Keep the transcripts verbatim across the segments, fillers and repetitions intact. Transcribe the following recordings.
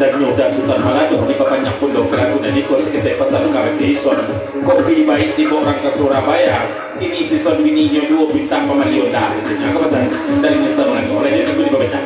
Dan nyo udah Sutan Malado, di papanjang pondok karagunan, di kos ketek pasar karet di Ison. Kopi baik dibaok urang ka Surabaya. Kini sison bininyo duo bintang pamaliyo dah, katonyo. Ka pasar dari Sutan Malado. Oleh dia tunggu di papanjang.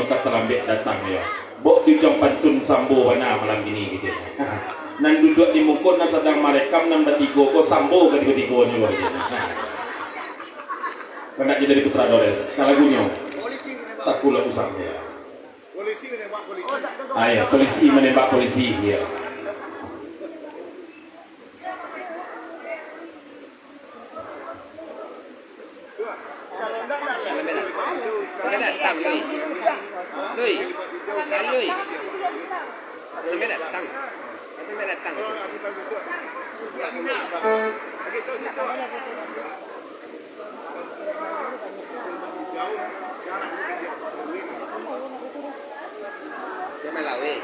Ka talambek datang yo. Bok di ujang pantun sambo bana malam kini, kecek. Nan duduak di muko, nan sadang marekam, nan batigo ko sambo ka tigo-tigonyo, kecek. Kandak jadi Putra Dores. Ka lagunyo. Takulah usah yo. Polisi menembak polisi. Ah, ya, polisi menembak polisi, ya. Kalau datang, Lui. Lui. San Lui. Kalau datang. Kalau datang. Dia main laweh.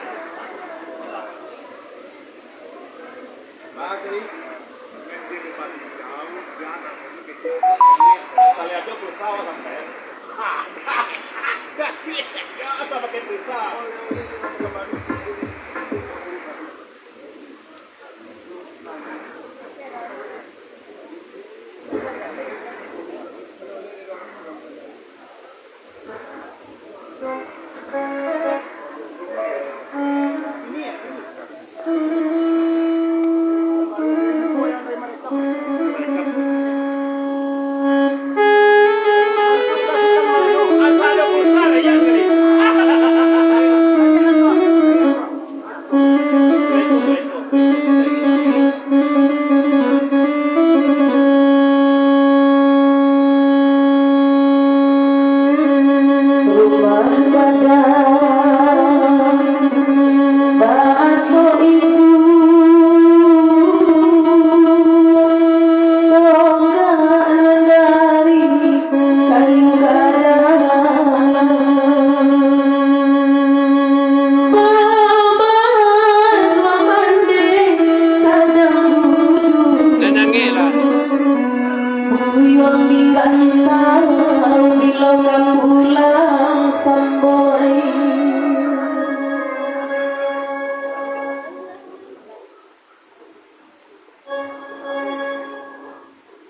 Rumah gadang bako itu, tongkak nan dari kayu gadang. Paman mamandeh sadang duduk. Nan nangih lah. Buyuang di rantau, bilo ka pulang samboi.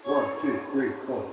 One, two, three, four.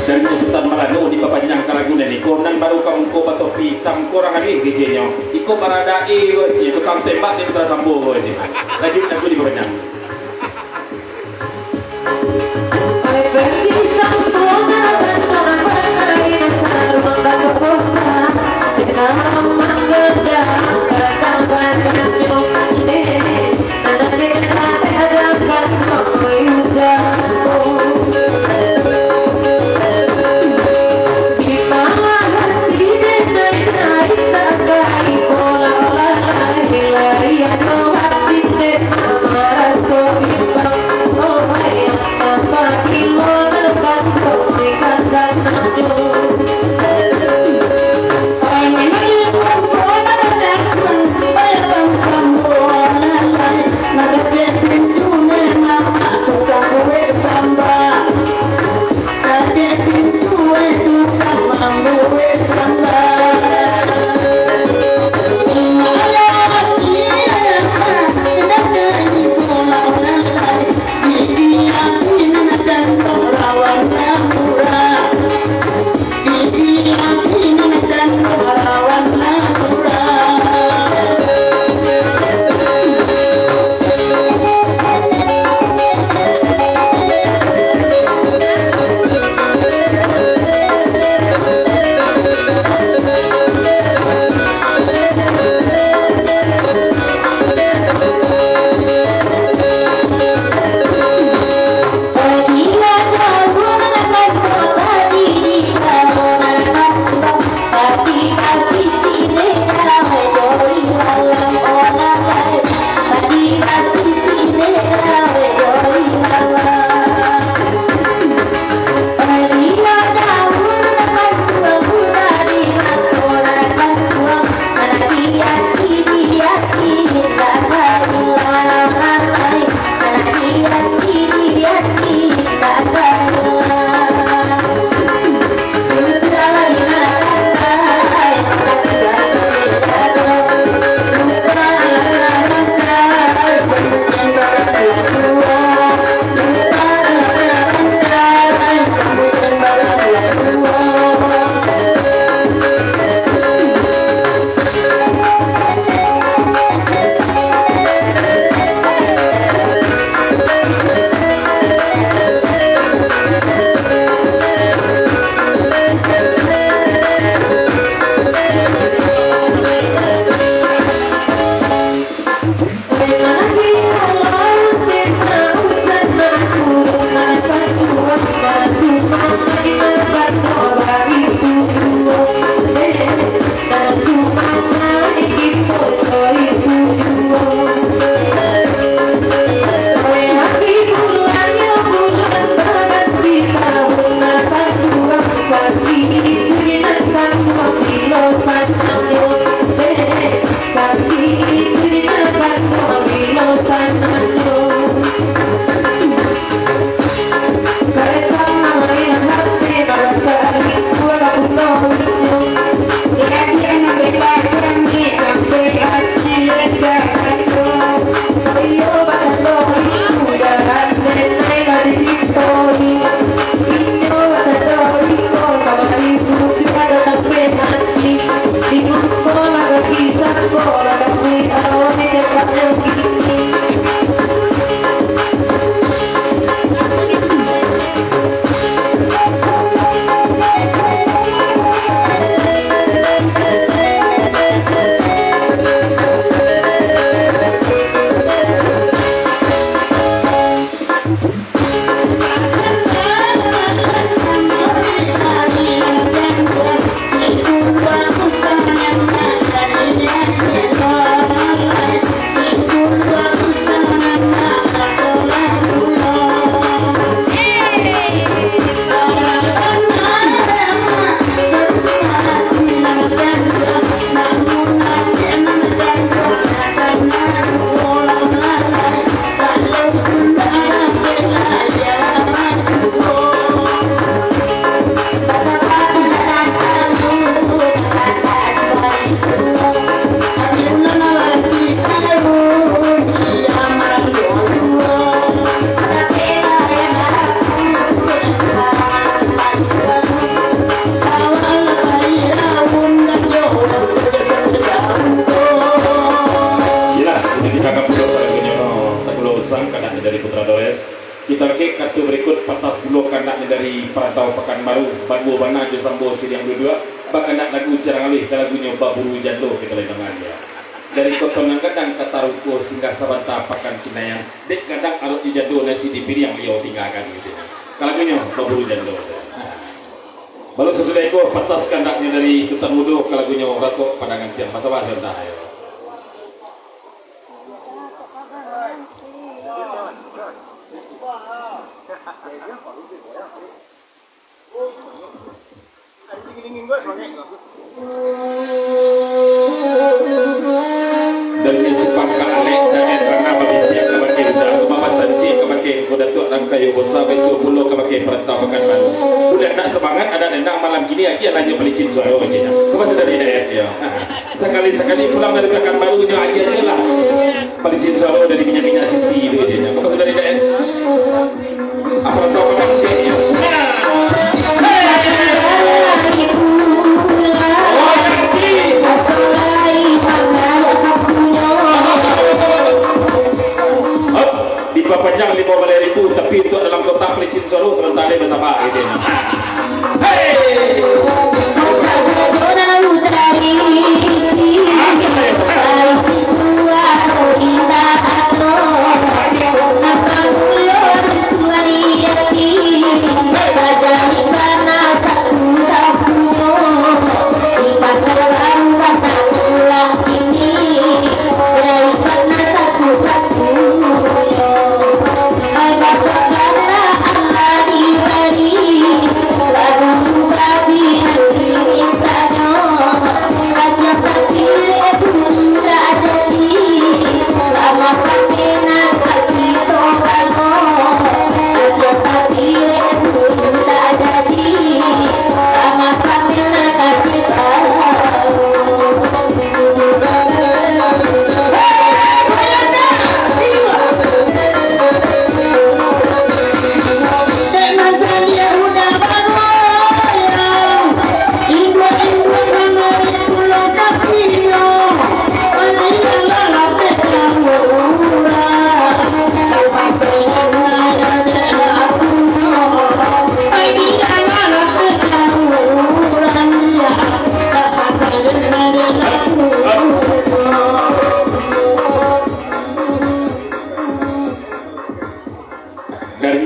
Dari Sultan Malano dipapanjang ka lagu nan iko, nan baru ka muko batopi itam, kurang agiah keceknyo. Iko baradae, iko tukang tembak di Putra Sambo ko ini. Lanjut lagu dipapanjang. Pulo kandak dari parantau Pakanbaru, baduo bana jo sambo siriang duduak, bakandak lagu carang alih ka lagunyo Baburu Jando kito lai dangan yo. Dari Koto Nan Gadang ka Taruko singgah sabanta Pakan Sinayan, dek gadang arok di jando nasi di piriang iyo tinggakan gitu. Ka lagunyo Baburu Jando. Baru sasudah iko, pantas kandaknyo dari Sutan Mudo ka lagunyo Ratok Padangan Tiang. Basabanta yo. Dari simpang ka alek, daek rana babisiak ka bakeh uda, rumah basancik ka bakeh kuda tuak rangkayo bosa, beco pulo ka bakeh parantau Pakanbaru. Budak nak samangat, adat nandang malam kini, agiah lanjut palicin suaro, cina. Kau masih dari daek, yo. Sakali-sakali pulang dari Pakanbaru nyo agiah je lah. Palicin suaro dari minyak-minyak Siti tu je. Kau masih dari daek. Apa tau kau tak cek, yo. Hop, dipapanjang limo baleh ribu, tapi untuak dalam kotak palicin suaro, samantaro basaba, gitu.